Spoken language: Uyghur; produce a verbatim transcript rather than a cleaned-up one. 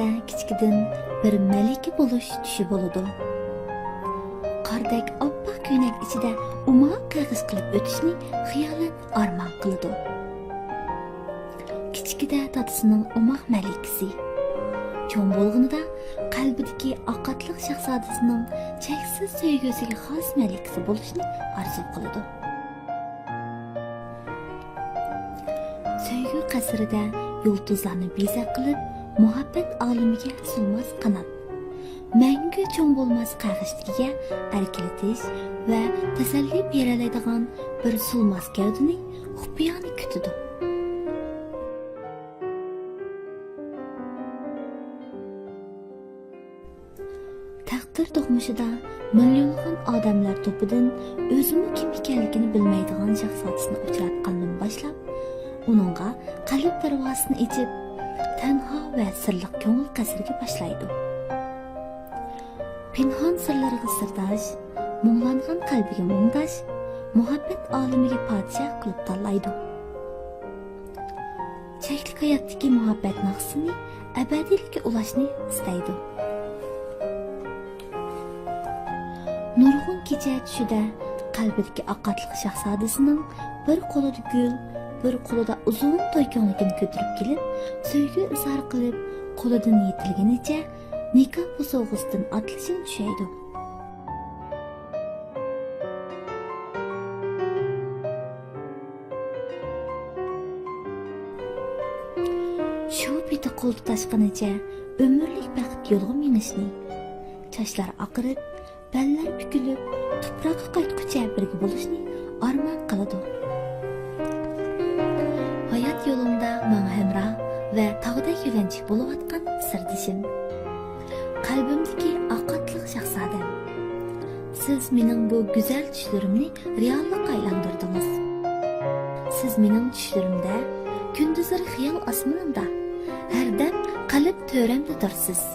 كىچىكىدىن بىر مەلىكە بولۇش چۈشى بولىدۇ. قاردەك ئاپئاق كۆينەك ئىچىدە ئوماق قېغىش قىلىپ ئۆتۈشنى خىيالەن ئارمان قىلىدۇ. كىچىكىدە دادىسىنىڭ ئوماق مەلىكىسى، چوڭ بولغىنىدا قەلبىدىكى ئاقاتلىق شاھزادىسىنىڭ چەكسىز سۆيگۈسىگە خاس مەلىكىسى بولۇشنى ئارزۇ قىلىدۇ. سۆيگۈ قەسرىدە يۇلتۇزلارنى بېزەك قىلىپ، مۇھەببەت ئالىمىگە سۇنماس قانات، مەڭگۈ چوڭ بولماس قەغىشتىكىگە ئەركىلىتىش ۋە تەسەللى بېرەلەيدىغان بىر سۇنماس گەۋدىنى خۇپىيانە كۈتىدۇ. تەقدىر دوقمۇشىدا مىليونلىغان ئادەملەر توپىدىن ئۆزىمۇ كىم ئىكەنلىكىنى بىلمەيدىغان شاھزادىسىنى ئۇچراتقاندىن باشلاپ، ئۇنىڭغا قەلب دەرۋازىسىنى ئېچىپ، تەنھا ۋە سىرلىق كۆڭۈل قەسرىگە باشلايدۇ. پىنھان سىرلىرىغا سىرداش، مۇڭلانغان قەلبىگە مۇڭداش، مۇھەببەت ئالىمىگە پادىشاھ قىلىپ تاللايدۇ. چەكلىك ھاياتتىكى مۇھەببەت ناخشىسىنى ئەبەدىيلىككە ئۇلاشنى ئىستەيدۇ. نۇرغۇن كېچە چۈشىدە قەلبىدىكى ئاقاتلىق شاھزادىسىنىڭ بىر قولىدا گۈل، بىر قولىدا ئۇزۇن توي كۆڭلىكىنى كۆتۈرۈپ كېلىپ، سۆيگۈ ئىزھار قىلىپ، قولىدىن يېتىلگىنىچە نىكاھ بوسۇغىسىدىن ئاتلىشىنى چۈشەيدۇ. شۇ پېتى قول تۇتاشقىنىچە ئۆمۈرلۈك بەخت يولىغا مېڭىشنى، چاچلار ئاقىرىپ، بەللەر پۈكۈلۈپ، تۇپراققا قايتقۇچە بىرگە بولۇشنى ئارمان قىلىدۇ. ھايات يولۇمدا ماڭا ھەمراھ ۋە تاغدەك يۆلەنچۈك بولۇۋاتقان سىردىشىم، قەلبىمدىكى ئاقاتلىق شاھزادەم، سىز مېنىڭ بۇ گۈزەل چۈشلىرىمنى رېئاللىققا ئايلاندۇردىڭىز. سىز مېنىڭ چۈشلىرىمدە، كۈندۈزلىرى خىيال ئاسمىنىمدا، ھەردەم قەلب تۆرەمدە تۇرىسىز.